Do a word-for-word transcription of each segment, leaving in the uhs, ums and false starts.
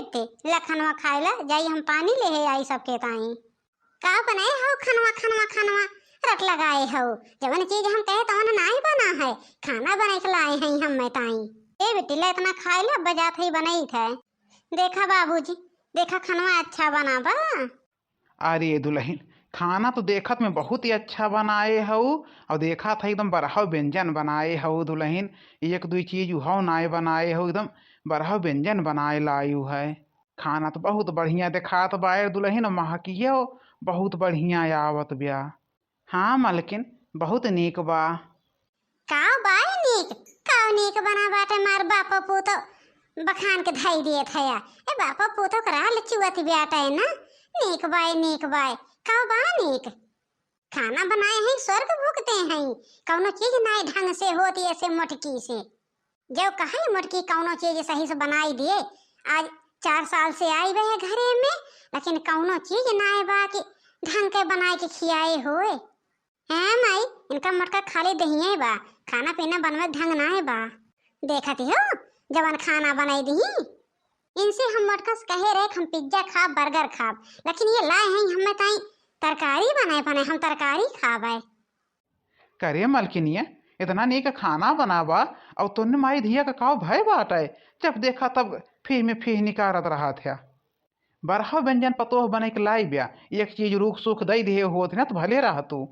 बिट्टी, ला खनवा खाए ला, जाई हम पानी लेहे आई सबके ताई। का बनाए हौ खनवा, खनवा, खनवा? रट लगाए हौ। जवन चीज हम कहे तवन नाई बना है। खाना बनाए के लाए हैं हम मैं ताई। ए बिट्टी, ला इतना खाए ला, अब जात है बनई थे। देखा बाबूजी, देखा खनवा अच्छा बना बा। अरे दुलहिन, खाना तो देखत में बहुत ही अच्छा बनाए हऊ, और देखत है एकदम बरहव व्यंजन बनाए हऊ दुलहिन। एक दुई चीज उहव नाय बनाए हऊ, एकदम बरहव व्यंजन बनाए लायू है। खाना तो बहुत बढ़िया देखात बाए दुलहिन, महकियो बहुत बढ़िया आवत ब्या। हाँ मलकिन, बहुत नीक बा। काव बाय नीक, काव नीक बना बाटे, मार बापो पूतो बखान के धई दिए थया। ए बापो पूतो करा ले चुअत बाटे ना, नीक बाय, नीक बाय, काव बा नीक। खाना बनाए हैं, स्वर्ग भुगते हैं, कौनो चीज नाय ढंग से होती ऐसे मोटकी से। जब कहे मोटकी कौनो चीज सही से बनाई दिए, आज चार साल से आई बे है घरे में, लेकिन कौनो चीज नाय बा कि ढंग के बनाए के खियाए होए। हैं माई, इनका मोटका खाली दहिये बा, खाना पीना बनवे ढंग नाय बा। देखत हो, जवन खाना बनाई दिही। इनसे हम मोटका से कहे रहे कि हम पिज्जा खाब, बर्गर खाब, लेकिन ये लाए हैं हमें ताई तरकारी बनाए बने, हम तरकारी खाबे। करे मलकिनिया, इतना नीक खाना बनावा, और तोने माई धिया का काव भय बाटे? जब देखा तब फीह में फीह निकारत रहत है। बरहा व्यंजन पतोह बने के लाई ब्या, एक चीज रूख सूख दई दिहे होत ना तो भले रहतू।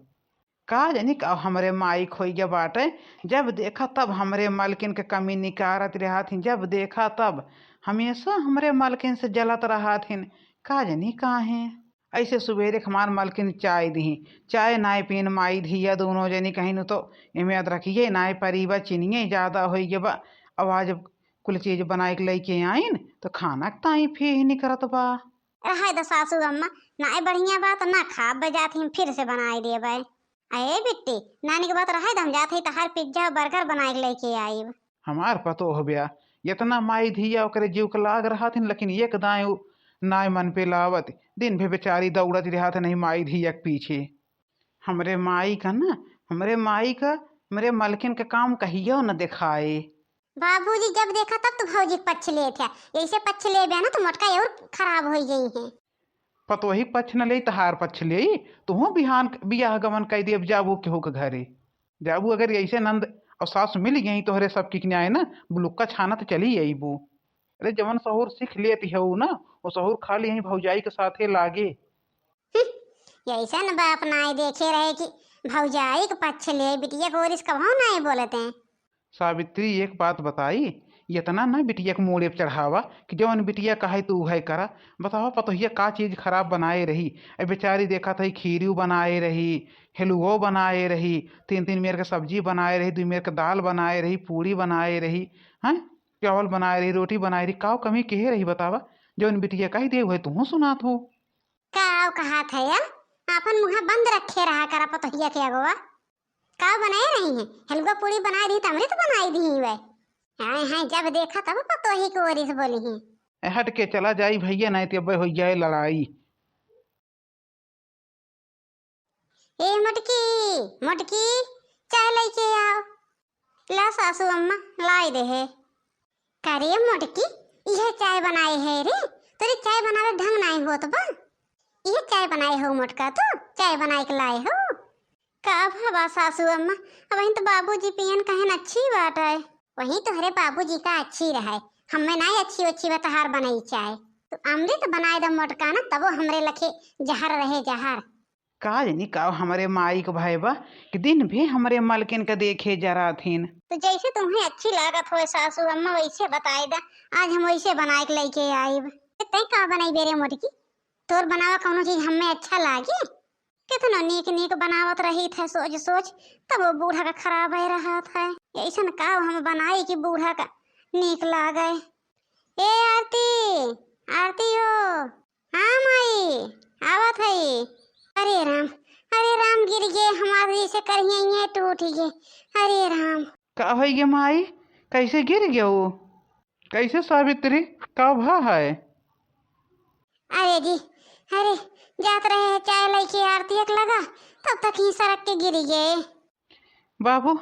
का जानी का हमरे माई खोई गया बाटे, जब देखा तब हमरे मलकिन के कमी निकारत रहत हिन, जब देखा तब हमेशा हमरे मलकिन से जलत रहत हिन। का जानी काहे। ऐसे सुबेरे के हमार मलकिन चाय दिही, चाय नाय पीन माई धिया दोनों जनी, कहिन तो एमे अदरकिये नाय परी बा, चीनिये ज्यादा होई गया बा। अब आज कुल चीज बनाए के लेके आइन तो खाना के ताई फीह निकरत बा। रहे द सासू अम्मा, नाय बढ़िया बा तो ना खाब, जात ही फिर से बनाए देबे। अरे बिट्टी, नानी के बात रहे द, हम जात ही तहार पिज्जा बर्गर बनाए के लेके आइब। हमार पतोह ब्या, इतना माई धिया ओकरे जीव के लाग रहत हिन, लेकिन एक दाएं उ नाय मन पे लावत। दिन भे बेचारी दौड़त रहत नहीं माई धिया के पीछे। हमरे माई का ना, हमरे माई का, हमरे मलकिन के काम कहियो न देखाए। बाबूजी जब देखा तब तो भौजी के पक्ष लेत है, ऐसे पक्ष लेबे ना तो मोटका और खराब हो गई है। पतोही के पक्ष न लेई, तहार पक्ष लेई। तुहूँ बिहान क-, बियाह गमन कई दियब, जाबू केहू के घरे। जाबू अगर ऐसे नंद और सास मिल गई तोहरे सब की न्याय ना, बुलुक्का छानत चली अइबू। अरे जवन सहूर सीख लेती हऊ ना, वो सहूर खाली यहीं भौजाई के साथे लागे। ऐसन बाप नाय देखे रहे कि भौजाई के पक्ष ले, बिटिया के ओर से कबहू नाय बोलत हैं। सावित्री, एक बात बताई, इतना ना बिटिया के मूड़े पे चढ़ावा कि जवन बिटिया कहे तू उहे करा। बतावा, पतोहिया का चीज खराब बनाए रही? ए बेचारी देखत है, खीरू बनाए रही, हलुओ बनाए रही, तीन तीन मेर के सब्जी बनाए रही, दुई मेर के दाल बनाए रही, पूड़ी बनाए रही, हैं, चावल बनाए रही, रोटी बनाए रही, काव कमी केहे रही बतावा? जवन बिटिया कही दे उहे तुहूँ सुनात हो। काव कहात है या? आपन मुँह बंद रखे रहा करा पतोहिया के अगवा। का बनाए रही हैं? हलवा पूड़ी बनाए रही त अमृत बनाए दी वे। हाय हाय, जब देखा तब पतोही के ओरी से बोली हैं। ए, हट के चला जाई भैया, नहीं तो अब्बे हो जाए लड़ाई। ए मोटकी, मोटकी, चाय लेके आओ। ला सासू अम्मा, लाई दे है। का रे मोटकी, इहे चाय बनाए है रे? तोरे चाय बनावे ढंग नाई होत बा। इहे चाय बनाए हो मोटका, तू चाय बनाए के लाए हो? का भवा सासू अम्मा, अबहिन तो बाबूजी पियन कहन अच्छी बात है। वही तोहरे बाबूजी का अच्छी रहे, हमें नाई अच्छी ओच्छी बा तहार बनाई चाय। तू अमृत बनाए द मोटका ना, तबो हमरे लखे जहर रहे जहर। का जानी का हमरे माई के भय बा कि दिन भी हमरे मलकिन के देखे जराथिन। तो जैसे तुम्हें अच्छी लागत होए सासू अम्मा, वैसे बताए द, आज हम वैसे बनाए के लेके आइब। ते तैं का बनाई बेरे मोटकी? तोर बनावा कौनो चीज हमें अच्छा लागे? कितनो नीक नीक बनावत रही थे सोच सोच, तब वो बूढ़ा का खराब है रहत है। ऐसन का हम बनाई कि बूढ़ा का नीक लागे। ए आरती, आरती हो। हाँ माई, आवत है। अरे राम, अरे राम, गिर गए हमारे, जैसे करिए ये टूट गए। अरे राम। का होई गे माई, कैसे गिर गयो? कैसे सावित्री, का भा है? अरे जी, अरे, जात रहे हैं चाय लेके आरती एक लगा, तब तक ही सरक के गिर गए। बाबू,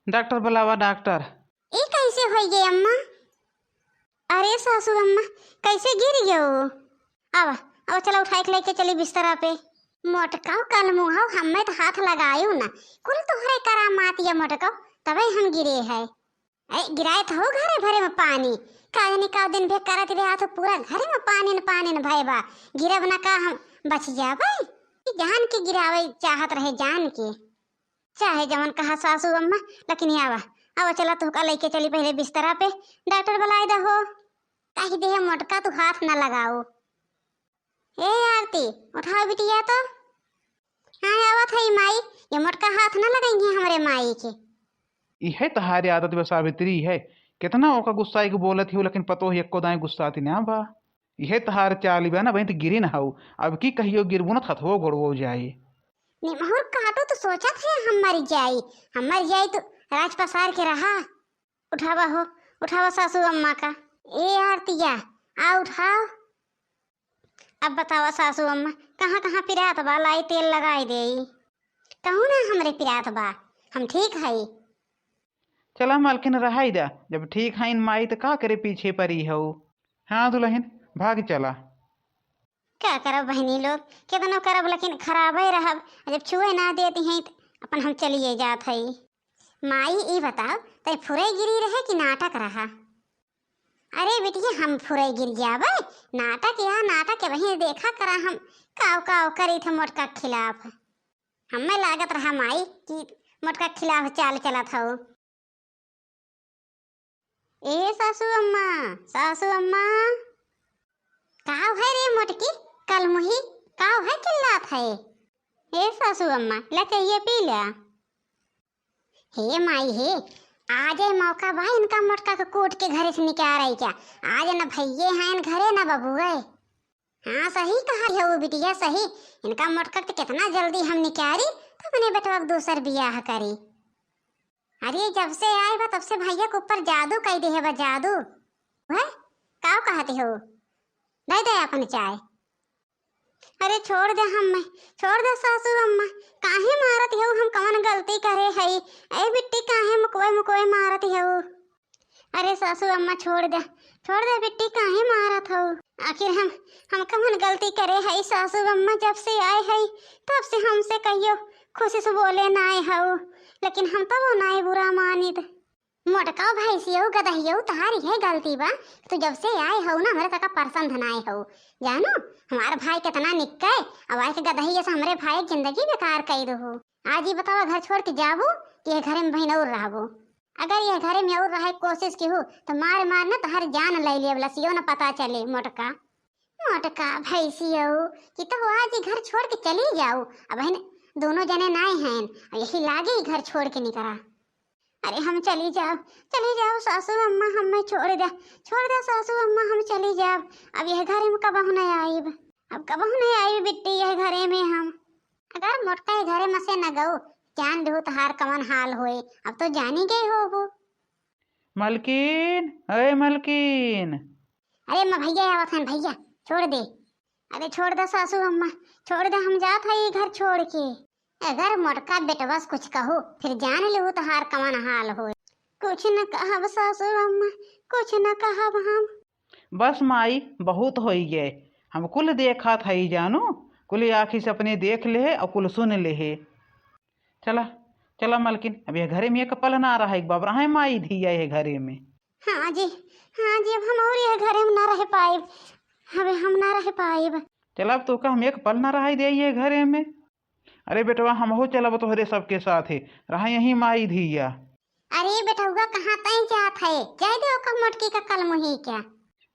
डॉक्टर बुलावा, डॉक्टर। ई कैसे होई गे अम्मा? अरे सासू अम्मा, कैसे गिर गयो? आवा, आवा, चला उठाए के लेके चली बिस्तरा पे। मोटका कलमुहौ, हम्मे तो हाथ लगायू ना, कुल तोहरे करामात या मोटका, तबे हम गिरे है। ए, गिराए तो हो घरे भरे में पानी, का जानी का दिन भे करत रहा तो पूरा घरे में पानी न पानी न भय बा। गिरब ना का हम बच जाबै? ई जान के गिरावे चाहत रहे, जान के। चाहे जवन कहा सासू अम्मा, लेकिन आवा, आवा चला तोहका लेके चली पहले बिस्तरा पे, डॉक्टर बुलाए दहो। कही दे मोटका तू हाथ ना लगाओ। ए आरती, उठाओ बिटिया तो। हाँ, आवत है माई, ये मोटका हाथ ना लगइहे हमरे माई के। इहे तहारे आदत बा सावित्री है, कितना ओका गुस्साई के बोलत हियो, लेकिन पतोह एक्को दाएं गुस्साती ना बा। इहे तहार चाल बा ना, वहीं तो गिरी ना हऊ, अब की कहियो गिरबू ना, थथवो गोड़वो जाई। निमहुर काटो तो सोचत है हम मर जाई, हम मर जाई तो राज पसार के रहा। उठावा हो, उठावा सासू अम्मा का। ए आरतिया, आ उठाओ। अब बतावा सासू अम्मा, कहाँ कहाँ पिरात बा, लाई तेल लगाई देई। कहूँ ना हमरे पिरात बा, हम ठीक हई। चला मालकिन, रहाई दा, जब ठीक हईन माई त का करे पीछे परी हऊ। हाँ दुलहिन, भाग चला। का करब बहिनी लोग, केतनो करब लेकिन खराबे रहब, जब छुए ना देती हैं त अपन हम चलिए जात हई। माई ई बताओ, तै फुरई गिरी रहे कि नाटक रहा? अरे बिटिया, हम फुरई गिर जाबे? नाटक या नाटक के वहीं देखा करा हम काव काव करी थे मोटका के खिलाफ। हमें लागत रहा माई कि मोटका के खिलाफ चाल चलत हऊ। ए सासू अम्मा, सासू अम्मा। काव है रे मोटकी, कलमुही, काव है चिल्लात है? ए सासू अम्मा, ला चाहिए पी ला। हे माई हे, आज ये मौका बा इनका मोटका के कूट के घरे से निकाल आई क्या? आज न भैये हैं घरे न बबुए। हाँ सही कहा है वो बिटिया सही, इनका मोटका के कितना जल्दी हम निकारी तो अपने बेटवा के दूसर बियाह करी। अरे जब से आए बा तब से भैया के ऊपर जादू कई दे है बा जादू। वह काव कहते हो? दे दे अपन चाय। अरे छोड़ दे हम्मे, छोड़ दे सासू अम्मा, काहे मारत हऊ हम कवन गलती करे हई? ए बिट्टी काहे मुकवे मुकवे मारत हऊ? अरे सासू अम्मा छोड़ दे, छोड़ दे बिट्टी काहे मारत हऊ? आखिर हम, हम कवन गलती करे हई सासू अम्मा? जब से आए हई तब से हमसे कहियो खुशी से बोले ना आए हऊ, लेकिन हम तबो ना बुरा मानित। मोटका भैंसियऊ, गदहियऊ, तहार इहे गलती बा। तू जब से आए हऊ ना, हमरे तका पसंद ना आए हऊ। जानू, हमार भाई कितना निक्का है, अब आए के गदहिया से हमरे भाई के जिंदगी बेकार कई दहू। आज ही बतावा, घर छोड़ के जाबू कि ये घरे में बहिन और रहबू? अगर ये घरे में और रहे के कोशिश की हू, तो मार मार ना तहार जान ले लेब, लसियो ना पता चले। मोटका, मोटका भैंसियऊ, कि तो आज ही घर छोड़ के चली जाऊ। अब हिन दोनों जने नाए हैं, यही लागे ही घर छोड़ के निकरा। अरे हम चली जाब, चली जाब सासू अम्मा, हमें छोड़ दे, छोड़ दे सासू अम्मा, हम चली जाब। अब यह घरे में कबहू नहीं आइब, अब कबहू नहीं आइब बिट्टी यह घरे में हम। अगर मोटका यह घरे में से न गऊ, जान लिहू तहार कवन हाल होए, अब तो जानी गए होबू। मलकिन, ए मलकिन। अरे अम्मा भैया आवत हैं भैया, छोड़ दे। अरे छोड़ दे सासू अम्मा, छोड़ दे, हम जात है ये घर छोड़ के। अगर मोटका बेटवा से कुछ कहू, फिर जान लेहू तहार कवन हाल होई। कुछ न कहब सासू अम्मा, कुछ न कहब हम। बस माई, बहुत होई गए, हम कुल देखत हई जानू, कुल आँखी से अपने देख लेहे और कुल सुन लेहे। चला, चला मलकिन, अब यह घरे में एक पल ना रहे, एक बाबरा है माई धिया यह घरे में। हाँ जी, हाँ जी, अब हम और यह घरे में ना रह पाइब, अब हम ना रह पाइब। चला, अब तोका हम एक पल ना रहाई दे ये घरे में। अरे बेटवा, हमहू चलब तोहरे सबके साथे, रहा यहीं माई धिया। अरे बेटउआ, कहाँ तई जात है? जाए दे ओका मोटकी का कलमुही क्या।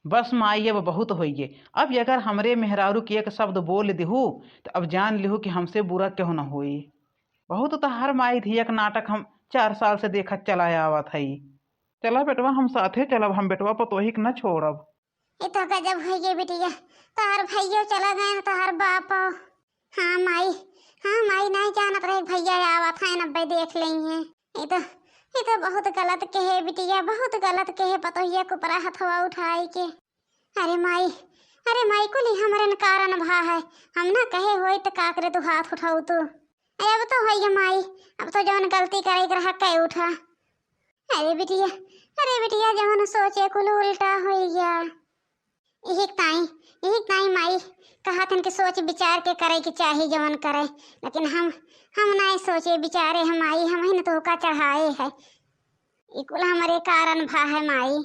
बस माई, अब बहुत होइए। अब अगर हमरे मेहरारू के एक शब्द बोल दिहू, तो अब जान लिहू कि हमसे बुरा केहू न होई। बहुत तहार माई धिया के नाटक हम चार साल से देखत चला आवत हई। चला बेटवा, हम साथे चलब, हम बेटवा पतोही के न छोड़ब। ये तो गजब होइए बिटिया, तोहर भैयो चला गए, तोहर बाप। हाँ माई, हाँ माई, नहीं जानत रहे भैया आवत हैं, अब्बे देख लेइहे। ये तो, ये तो बहुत गलत कहे बिटिया, बहुत गलत कहे पतोहिया के ऊपर हथवा उठाई के। अरे माई, अरे माई, कुली हमरे न कारण भा है, हम ना कहे होई त का करे तू हाथ उठाऊ तू। अरे अब तो होइए माई, अब तो जवन गलती करे के रहा कह उठा। अरे बिटिया, अरे बिटिया, जवन सोचे कुल उल्टा होइ गया। यही ताई, यही ताई माई कहत हन कि सोच विचार के करे के चाही जवन करे, लेकिन हम, हम नाहीं सोचे विचारे हैं माई, हम ही न तोहका चढ़ाए है। ई कुल हमरे कारण भा है माई।